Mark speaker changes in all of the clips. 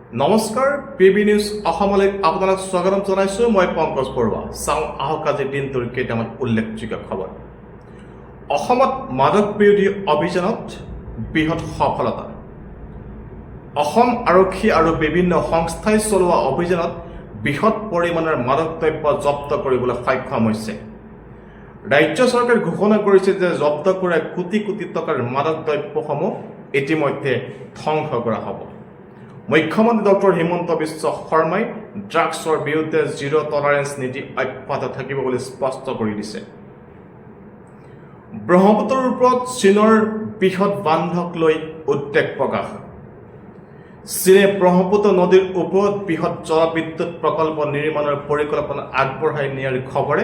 Speaker 1: নমস্কাৰ, P B news অসমলৈ আপোনালোক স্বাগতম জনাইছোঁ। মই পংকজ বৰুৱা। চাওঁ আহক আজিৰ দিনটোৰ কেইটামান উল্লেখযোগ্য খবৰ। অসমত মাদক বিৰোধী অভিযানত বৃহৎ সফলতা। অসম আৰক্ষী আৰু বিভিন্ন সংস্থাই চলোৱা অভিযানত বৃহৎ পৰিমাণৰ মাদক দ্ৰব্য জব্দ কৰিবলৈ সক্ষম হৈছে। ৰাজ্য চৰকাৰে ঘোষণা কৰিছে যে জব্দ কৰা কোটি কোটি টকাৰ মাদক দ্ৰব্যসমূহ ইতিমধ্যে ধ্বংস কৰা হ'ব। মুখ্যমন্ত্ৰী ডক্টৰ হিমন্ত বিশ্ব শৰ্মাই ড্ৰাগছৰ বিৰুদ্ধে জিৰ' টলাৰেন্স নীতি অব্যাহত থাকিব বুলি স্পষ্ট কৰি দিছে। ব্ৰহ্মপুত্ৰৰ ওপৰত চীনৰ বৃহৎ বান্ধক লৈ উদ্বেগ প্ৰকাশ। চীনে ব্ৰহ্মপুত্ৰ নদীৰ ওপৰত বৃহৎ জলবিদ্যুৎ প্ৰকল্প নিৰ্মাণৰ পৰিকল্পনা আগবঢ়াই নিয়াৰ খবৰে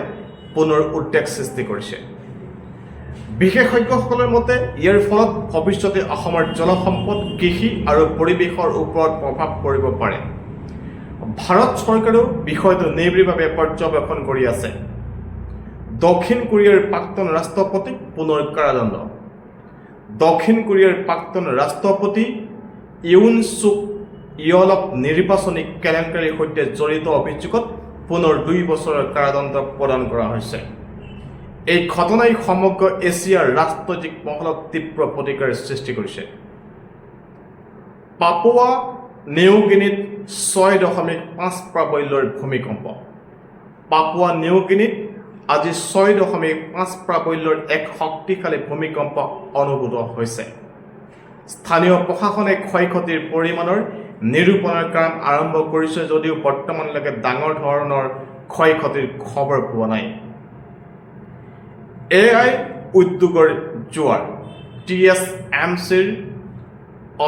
Speaker 1: পুনৰ উদ্বেগ সৃষ্টি কৰিছে। বিশেষজ্ঞসকলৰ মতে, ইয়াৰ ফলত ভৱিষ্যতে অসমৰ জলসম্পদ, কৃষি আৰু পৰিৱেশৰ ওপৰত প্ৰভাৱ পৰিব পাৰে। ভাৰত চৰকাৰেও বিষয়টো নিবিড়ভাৱে পৰ্যবেক্ষণ কৰি আছে। দক্ষিণ কোৰিয়াৰ প্ৰাক্তন ৰাষ্ট্ৰপতিক পুনৰ কাৰাদণ্ড। দক্ষিণ কোৰিয়াৰ প্ৰাক্তন ৰাষ্ট্ৰপতি ইউন চুক ইয়লক নিৰ্বাচনী কেলেংকাৰীৰ সৈতে জড়িত অভিযোগত পুনৰ 2 বছৰৰ কাৰাদণ্ড প্ৰদান কৰা হৈছে। এই ঘটনাই সমগ্ৰ এছিয়াৰ ৰাজনৈতিক মহলত তীব্ৰ প্ৰতিক্ৰিয়াৰ সৃষ্টি কৰিছে। পাপুৱা নিউগিনিত 6.5 প্ৰাবল্যৰ ভূমিকম্প। পাপুৱা নিউগিনিত আজি 6.5 প্ৰাবল্যৰ এক শক্তিশালী ভূমিকম্প অনুভূত হৈছে। স্থানীয় প্ৰশাসনে ক্ষয় ক্ষতিৰ পৰিমাণৰ নিৰূপণৰ কাম আৰম্ভ কৰিছে যদিও বৰ্তমানলৈকে ডাঙৰ ধৰণৰ ক্ষয় ক্ষতিৰ খবৰ পোৱা নাই। এ I উদ্যোগৰ জোৱাৰ, টিএছএমচিৰ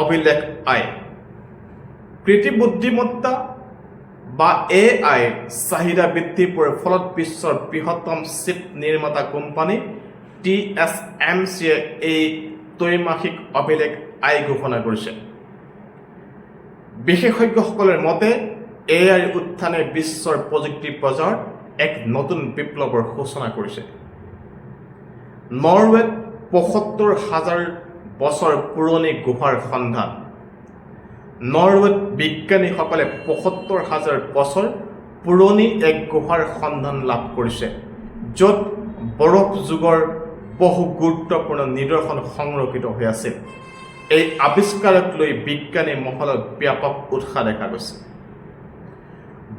Speaker 1: অভিলেখ আয়। কৃত্ৰিম বুদ্ধিমত্তা বা এ আইৰ চাহিদা বৃদ্ধি পোৱাৰ ফলত বিশ্বৰ বৃহত্তম চিপ নিৰ্মাতা কোম্পানী টিএছএমচিয়ে এই ত্ৰৈমাসিক অভিলেখ আয় ঘোষণা কৰিছে। বিশেষজ্ঞসকলৰ মতে, এ আইৰ উত্থানে বিশ্বৰ প্ৰযুক্তি বজাৰত এক নতুন বিপ্লৱৰ সূচনা কৰিছে। নৰৱেত 75,000 বছৰ পুৰণি গুহাৰ সন্ধান। নৰৱেত বিজ্ঞানীসকলে 75,000 বছৰ পুৰণি এক গুহাৰ সন্ধান লাভ কৰিছে, য'ত বৰফ যুগৰ বহু গুৰুত্বপূৰ্ণ নিদৰ্শন সংৰক্ষিত হৈ আছিল। এই আৱিষ্কাৰক লৈ বিজ্ঞানী মহলত ব্যাপক উৎসাহ দেখা গৈছে।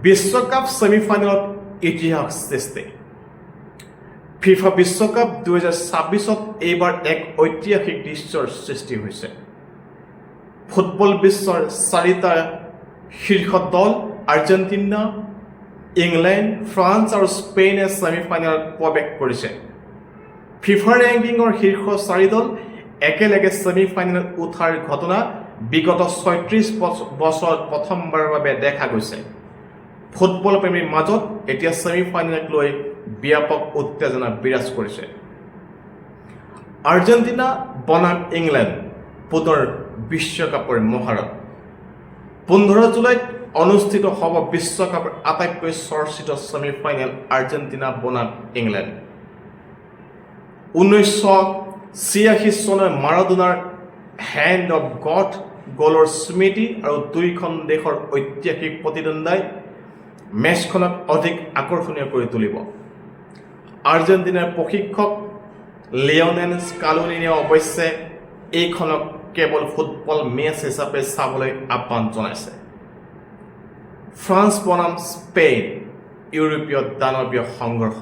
Speaker 1: বিশ্বকাপ ছেমিফাইনেলত ইতিহাস সৃষ্টি। ফিফা বিশ্বকাপ 2026ত এইবাৰ এক ঐতিহাসিক দৃশ্যৰ সৃষ্টি হৈছে। ফুটবল বিশ্বৰ চাৰিটা শীৰ্ষ দল আৰ্জেণ্টিনা, ইংলেণ্ড, ফ্ৰান্স আৰু স্পেইনে ছেমিফাইনেলত প্ৰৱেশ কৰিছে। ফিফা ৰেংকিঙৰ শীৰ্ষ চাৰি দল একেলগে ছেমিফাইনেলত উঠাৰ ঘটনা বিগত 36 বছৰত প্ৰথমবাৰৰ বাবে দেখা গৈছে। ফুটবল প্ৰেমীৰ মাজত এতিয়া ছেমিফাইনেলক লৈ ব্যাপক উত্তেজনা বিৰাজ কৰিছে। আৰ্জেণ্টিনা বনাম ইংলেণ্ড, পুনৰ বিশ্বকাপৰ মহাৰণ। 15 জুলাইত অনুষ্ঠিত হ'ব বিশ্বকাপৰ আটাইতকৈ চৰ্চিত ছেমিফাইনেল, আৰ্জেণ্টিনা বনাম ইংলেণ্ড। 1986 চনৰ মাৰাডোনাৰ হেণ্ড অফ গড গ'লৰ স্মৃতি আৰু দুয়োখন দেশৰ ঐতিহাসিক প্ৰতিদ্বন্দ্বিতাই মেচখনক অধিক আকৰ্ষণীয় কৰি তুলিব। আৰ্জেণ্টিনাৰ প্ৰশিক্ষক লিঅনেল স্কালোনিয়ে অৱশ্যে এইখনক কেৱল ফুটবল মেচ হিচাপে চাবলৈ আহ্বান জনাইছে। ফ্ৰান্স বনাম স্পেইন, ইউৰোপীয় দানৱীয় সংঘৰ্ষ।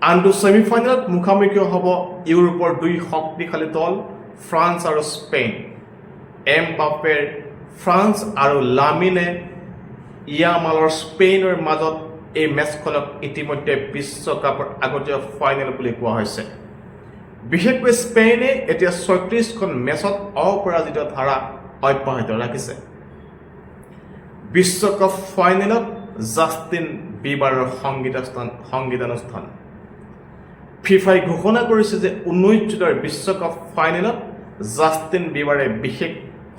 Speaker 1: আনটো ছেমিফাইনেলত মুখামুখি হ'ব ইউৰোপৰ দুই শক্তিশালী দল ফ্ৰান্স আৰু স্পেইন। এমবাপেৰ ফ্ৰান্স আৰু লামিনে য়ামালৰ স্পেইনৰ মাজত এই মেচখনক ইতিমধ্যে বিশ্বকাপৰ আগতীয়া ফাইনেল বুলি কোৱা হৈছে। বিশেষকৈ স্পেইনে এতিয়া 36খন মেচত অপৰাজিত ধাৰা অব্যাহত ৰাখিছে। বিশ্বকাপ ফাইনেলত জাষ্টিন বিবাৰৰ সংগীতানুষ্ঠান। ফিফাই ঘোষণা কৰিছে যে 19 জুলাইৰ বিশ্বকাপ ফাইনেলত জাষ্টিন বিবাৰে বিশেষ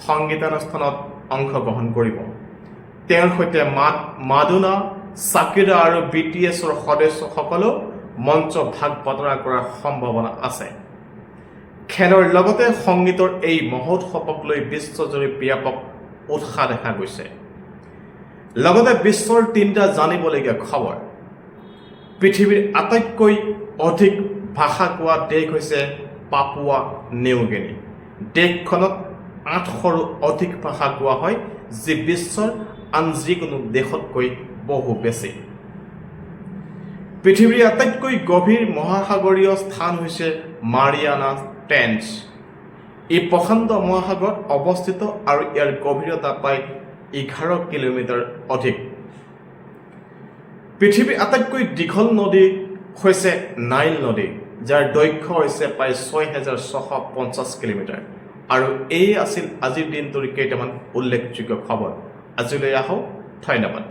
Speaker 1: সংগীতানুষ্ঠানত অংশগ্ৰহণ কৰিব। তেওঁৰ সৈতে মাডোনা, ছাকিৰা আৰু বিটিএছৰ সদস্যসকলেও মঞ্চ ভাগ বতৰা কৰাৰ সম্ভাৱনা আছে। খেলৰ লগতে সংগীতৰ এই মহোৎসৱক লৈ বিশ্বজুৰি ব্যাপক উৎসাহ দেখা গৈছে। লগতে বিশ্বৰ তিনিটা জানিবলগীয়া খবৰ। পৃথিৱীৰ আটাইতকৈ অধিক ভাষা কোৱা দেশ হৈছে পাপুৱা নিউগিনি। দেশখনত 800ৰো অধিক ভাষা কোৱা হয়, যি বিশ্বৰ আন যিকোনো দেশতকৈ বহু বেছি। পৃথিৱীৰ আটাইতকৈ গভীৰ মহাসাগৰীয় স্থান হৈছে মাৰিয়ানা ট্ৰেঞ্চ। ই প্ৰশান্ত মহাসাগৰত অৱস্থিত আৰু ইয়াৰ গভীৰতা প্ৰায় 11 কিলোমিটাৰ অধিক। পৃথিৱীৰ আটাইতকৈ দীঘল নদী হৈছে নাইল নদী, যাৰ দৈৰ্ঘ্য হৈছে প্ৰায় 6650 কিলোমিটাৰ। আৰু এই আছিল আজিৰ দিনটোৰ কেইটামান উল্লেখযোগ্য খবৰ। আজিলৈ আহোঁ, ধন্যবাদ।